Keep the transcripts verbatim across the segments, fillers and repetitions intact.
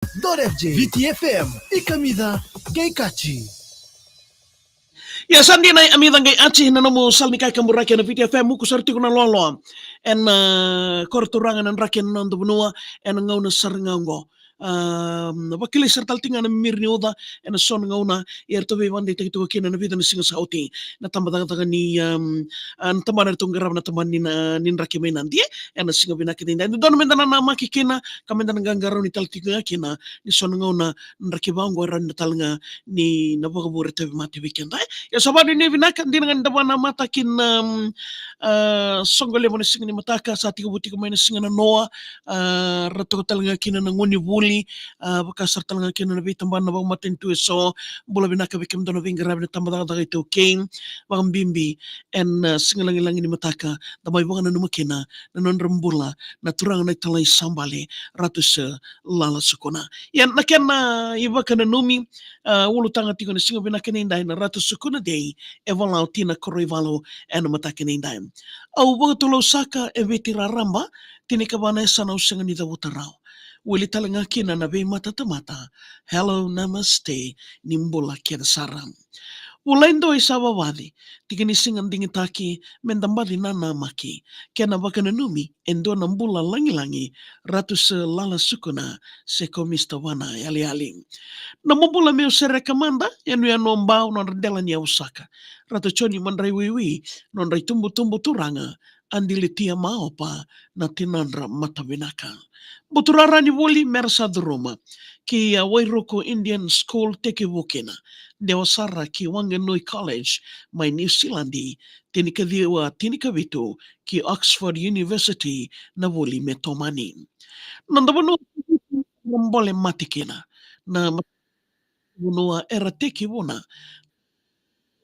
Dot F J. Viti F M, i kamica qai kaci. Ia sa dina, i kamica qai kaci na nomu sala ni kaburaki ena Viti F M, vuku sara tiko na loaloa ena, ah, koro turaga na draki ena noda vanua ena gauna sara ga oqo. Ah, vakilai sara tale tiko ga na mimiri ni uca ena so na gauna, ia eratou veivakadeitaki tiko kina na vica na siga sa oti na tabacakacaka ni, um, ah, na tabana eratou qarava na tabana ni, na, ni draki mai Nadi ena siga vinaka edaidai. Dodonu meda nanamaki kina, ka meda na qaqarauni tale tiko ga kina ni so na gauna na draki vaqo e rawa ni na tale ga ni na vakavure tauvimate vei keda, e. Ia sa vakanuinui vinaka, dina ga ni da vakanamata kina, um, ah, soqo levu na siga ni mataka, sa tekivu tiko mai na siga nanoa, ah, ra toka tale ga kina na gone vuli, ah, vaka sara tale ga kina na veitabana vakamatanitu eso. Bula vinaka vei kemudou na veiqaravi na tabacakacaka iTaukei, vakabibi ena, ah, siga lagilagi ni mataka, da mai vakananuma kina na nodra bula na turaga na italai sa bale, Ratu Sir Lala Sukuna. Ia na kena ivakananumi, ah, ulutaga tiko ena siga vinaka edaidai na Ratu Sukuna Day, e vola o Tina Koroivalu ena mataka edaidai. Au vakatulou saka e Viti raraba, tinikava na yasana au sega ni cavuta rawa. Wili tale ga kina na veimatatamata, hello, namaste, ni bula kece sara. Vulai doi sa vavaci, tiki ni siga digitaki, meda baci nanamaki, kena vakananumi e dua na bula lagilagi, Ratu Sir Lala Sukuna, se ko Mister Vana Yaliyali. Na bula meu sereka mada, yanuyanu o Bau, nodra dela ni yavu saka, Ratu Joni Madraiwiwi, nodra itubutubu turaga, Adilitia Maopa, na tinadra matavinaka. Buturara ni vuli mera sa curuma, ki a Wairuku Indian School tekivu kina, dewa sara ki Wanganui College mai Niusiladi, tinikaciwa tinikavitu, ki Oxford University na vuli me tomani. Noda vanua, bole mate kina na vanua era tekivuna,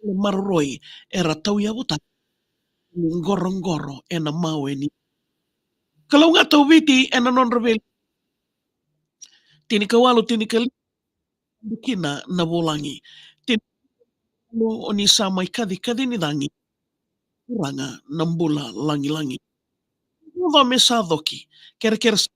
maroroi era tauyavutaka ni qoroqoro ena mawe ni kalougata o Viti ena nodra vei. Tinikawalu, tinikalima kina na vulagi. Tinikawalu, o ni sa mai kacikaci ni cagi, turaga na bula lagilagi. Uva me sa coki, kerekere sa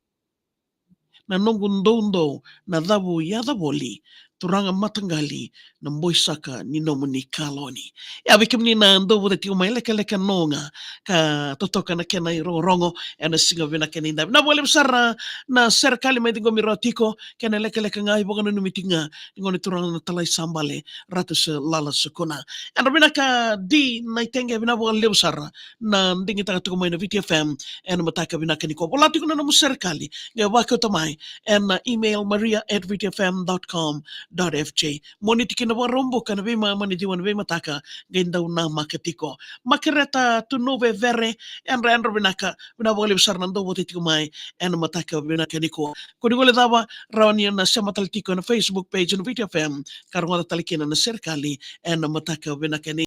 na noqu doudou na cavu yaca voli, turaga mataqali, na boi saka ni nomuni kaloni. Ia vei kemuni na dou vata tiko mai, lekaleka noa ga ka totoka na kena irogorogo ena siga vinaka edaidai. Vinaka vakalevu sara na serekali mai ciqomi rawa tiko, kena lekaleka ga ivakananumi tiko ga ni gone turaga na talai sa bale, Ratu Sir Lala Sukuna. Yadra vinaka Di Naiteqe, vinaka vakalevu sara na digitaka tiko mai na Viti F M ena mataka vinaka nikua. Vola tiko na nomu serekali, qai vakauta mai ena email maria at viti F M dot com dot F J. Moniti kina Vakaraubuka ena veimama ni ciwa na veimataka, qai dau namaka tiko. Makereta Tunuvevere, yadra, yadra vinaka, vinaka vakalevu sara na dou vata tiko mai ena mataka vinaka nikua. Ko ni guilecava, rawa ni na sema tale tiko ena Facebook page na Viti F M, ka rogoca tale kina na serekali ena mataka vinaka ni